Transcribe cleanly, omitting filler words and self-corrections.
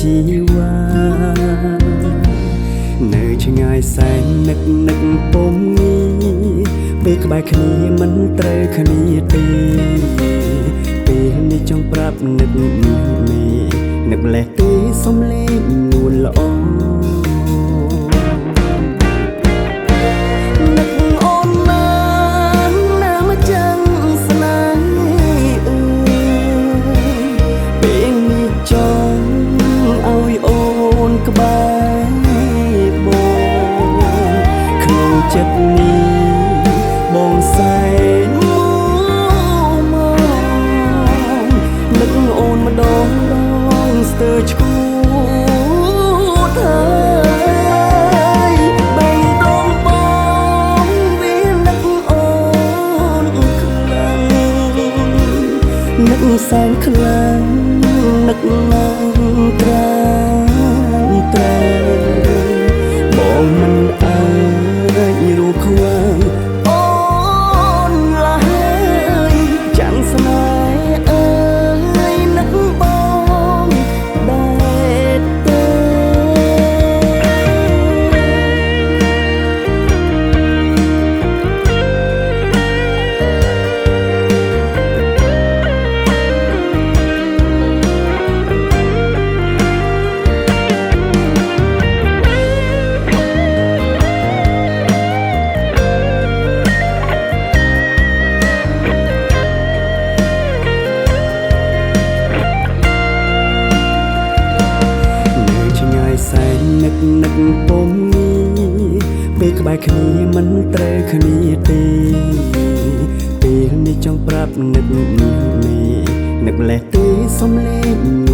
ជីវ៉ានៅឆ្ងាយសែននឹកនឹកពុំងារពេលក្បែរគ្នាមិនត្រូវគ្នាទេពេលនេះចង់ប្រាប់នឹកមេនឹកម្លេះទេសុំលេងនួនល្អក្បែរបងក្នុងចិត្តនេះបងសែនមកនឹកអូនម្ដងដងស្ទើរឈួតហើយបែងដងបងវានឹកអូនខ្លាំងនឹកសែនខ្លាំងនឹកណាស់ត្រាបងមិនអាចរួខ្វាងអូនឡើយចាំងស្នេហ៍អើយនឹកបងដែរទេសែននឹកនឹកពុំងារពេលក្បែរគ្នាមិនត្រូវគ្នាទេពេលនេះចង់ប្រាប់នឹកមេនឹកម្លេះទេសុំលេង